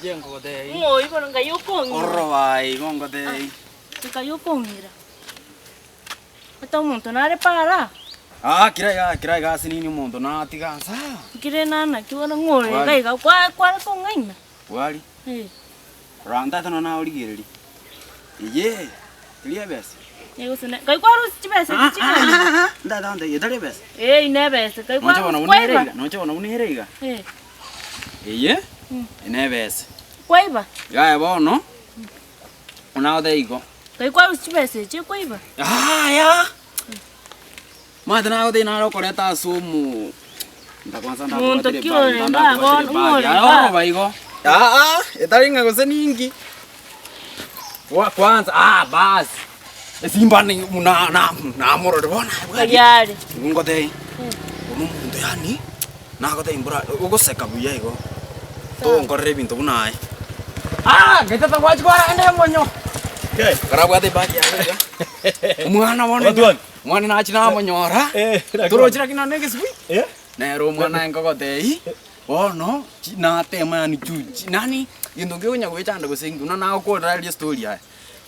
Inche nkogotebia. Ng'o oyio bono ngai okong'ira? Oroba igo ngotebia. Ngai okong'ira. Ata omonto nare para? Aa kira iga kira iga ase nini omonto natiga nsa. Nkire nana ki bono ng'o ore iga iga kwa kware kong'aina? Bwari. Eh. Rora ntagete nonya naorigereria. Eyee, teri ebesa. Eh gose ne nkai kwarusia chibesa echi ching'ana? Ntagete gontebia etari ebesa? Eh ine ebesa, nkai Noche bono kwarusia buna ere kwaiba? iga, noche bono buna ere iga. Eh. Eye, ene ebesa. Kwaiba? Yaya bono, buna agoteba igo. Nkai kwarusia chibesa echi ekwaiba? Yaya! Omanyete nagotebia nare okoreta ase omo ntakwansa Monto ndakobwatire ki ebag ore igaa ndakobwatire bono, ng'o ebag ore aye igaa? oroba igo. Aa etari ng'a gose ninki, gwa kwanza ah baas, esimba ni buna na namorore bono aye bwari, Ayio are. igo ngotebie, oyo nomonto yaani. Nagotebia mbora ogoseka buya igo, togonkorera ebinto buna aye. Ah, getete gwachia kwarenda emonyo. Karabwate ebag yaye iga, omwana bono Abatwani. omwana nachia namonyora, Eh, naki toroche lakini nonye na egesugui, Eh? nere omwana aye nkogotebia, bono chi natema yaani juu chini yaani gento nkegonya goechanda gose inki buna nagokorera eria story aye.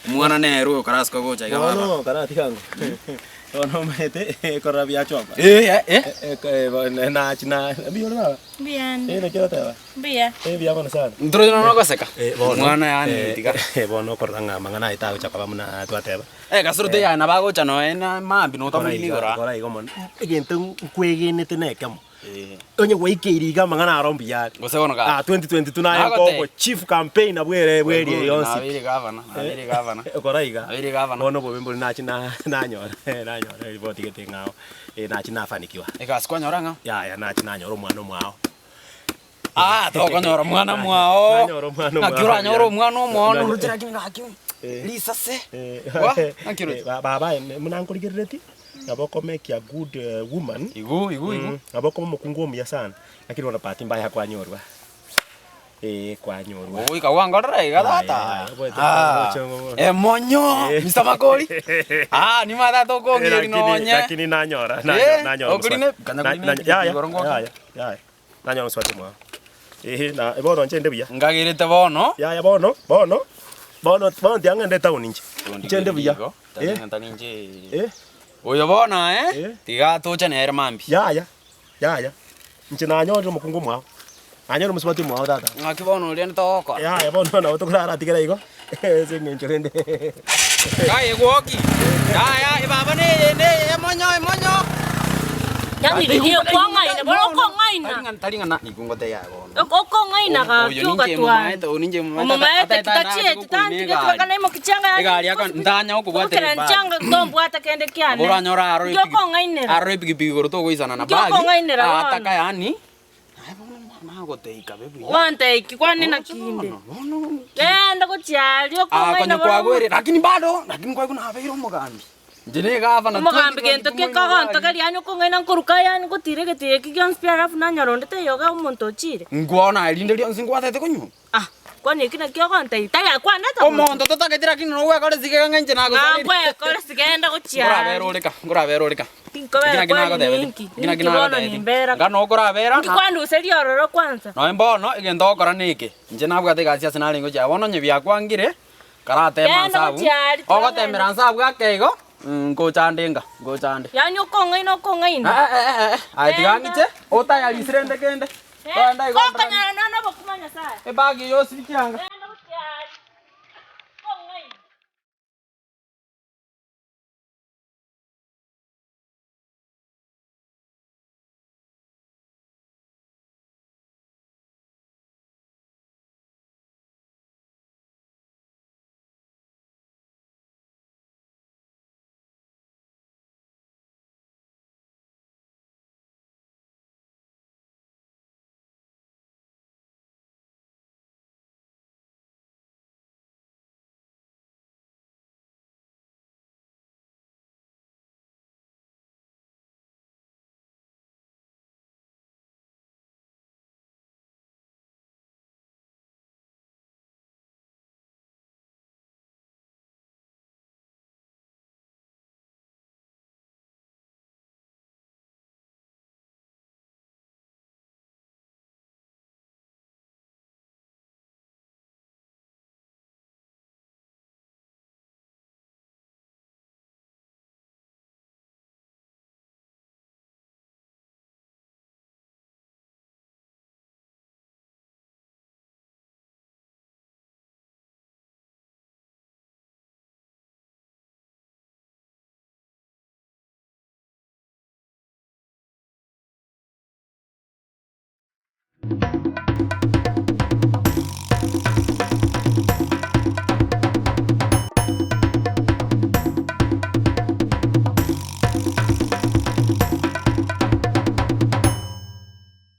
Omwana nere oyo karasuka gocha iga baba. Bono karatiga ng'o bono omanyete ekorora biachoka Eh, eh. nachi na mbuya ore baba? Mbuyande. Eh naki ogoteba? Mbuya. Eh mbuya mono sana. Ntoroche nonya ogoseka. Eh, bono Omwana yaani eh, tiga. eh, bono okorora ng'a amang'ana aye tagocha koba buna twateba. Eh, gasoro teiyo aye nabo agocha nonya na mambia Kora notamorini iga igoro aa. kora igo mono egento nkwegenete na ekemo. Eh. Onye gwaikeire iga amang'ana aro mbuya are. Gose bono Ah, gaki. 2022 naye Nagotebia. nkogo chief campaign abwo ere bweri eye yonsi. Nabeire gavana, nabeire gavana. Okora iga. Nabeire gavana. Bono obobe mbori nachi na nanyora nanyora eripoti gete ng'ao eh nachi nafanikiwa. Egasi kwanyora ng'ao? Yaya nachi nanyora omwana omwao. Ah, tokonyora omwana mwao. Nanyora omwana Naki omwao oranyore omwana omwao Nanyora- noroche lakini gaki Eh. risase. Eh, Wa, naki oroche? eh, ba- baba buna nkorigereretie, nabo okomake a good woman, Igu, igu, igu. nabo okoba omokungu omuya sana, lakini bono bahati mbaya kwanyorwa, eh kwanyorwa. Goika gwankorera iga tata. Aye, aye, obwate Ah, omoche omo. emonyo, Eh. Mr. Makori. Ah, nimanye tata Eh, okong'eria lakini nonye. lakini nanyora, Eh, nanyora, nanyora okorine- omosubati. kanya Na- korine nanya- epikipiki yaya, igoro ngoka. yaya, yaya, nanyora omosubati omwao. Eeh na bono inche inde buya. Ngagerete bono. Yaya bono, bono, bono bono tiga ng'ende etown inche. Inche inde buya. Eh. Eh. Oyo bono aye, Eh. tiga toche nere mambia. Yaya, yaya, inche nanyorire omokungu omwao, nanyore omosubati omwao tata. Ng'aki bono oria togokora? Yaya bono nabo tokoraratigera igo, ase eng'encho rende. Aye gwoki, yaya ebaba neye neye emonyo emonyo. Yaani riria okong'aina, bono okong'aina. Tari ng'a tari ng'a na nigo ngotebia yaya bono. Okong'aina gaki Oyo ninche ogatwara. momaete, oyo ninche momaete Omomaete atagete nache tachieti gokoina tantigeti egari. bakana imoki chianga yaye Egari aka ntanya gokobwatera Gokera ebag. nchianga tombwata kende kiane. Oranyore aro Nki okong'ainera? aro epikipiki igoro togoisana na Nki bag. okong'ainera bono? Ataka yaani, naye bono nagotebi kabe buya. Gwantebi kwane naki inde? Bono Genda gochia aria Ah, okong'aina konya bono. kwagwere lakini bado, lakini kwaigwa nabeire omogambi. Inche ne egavana Omogambi gento ki kogontogeria yaani okong'aina nkoruka yaani ngotira egetiira eki gionsi pi alafu nanyora onde taiyo iga omonto ochire. Nkwana aye rinde rionsi nkwatete konywa. Ah, kwani eki nakio ogontebia? Tari akwanete omonto. Omonto totageti lakini nogwekora esike ng'a inche Ng'a nagosareire. nkwekora esike genda gochia Nkorabera aria. ore ka, nkorabera ore ka. Eki Tinkobera naki kwani nagotebeti, ninki? eki naki Ninki bono nagotebeti. nimbera? Ng'a nokorabera Inki kwanduseria ororo kwanza? Nonya mbono egento ogokora neke, inche nabwate egasi ase narenge gochia bono onye biakwangire, karatema Genda nsabu, gochia aria tiga ogotemera ng'ende. nsabu ake igo, nkocha nde nka, nkocha nde. Yaani okong'aina okong'aina. Eh, eh, eh, eh, aye tiga Genda. ng'iche, otayarisire rende kende. Eh, Toenda igo gokonyora nonya obokima Nyasaye. Ebag eye osibi chianga. Genda gochia aria. Okong'aina.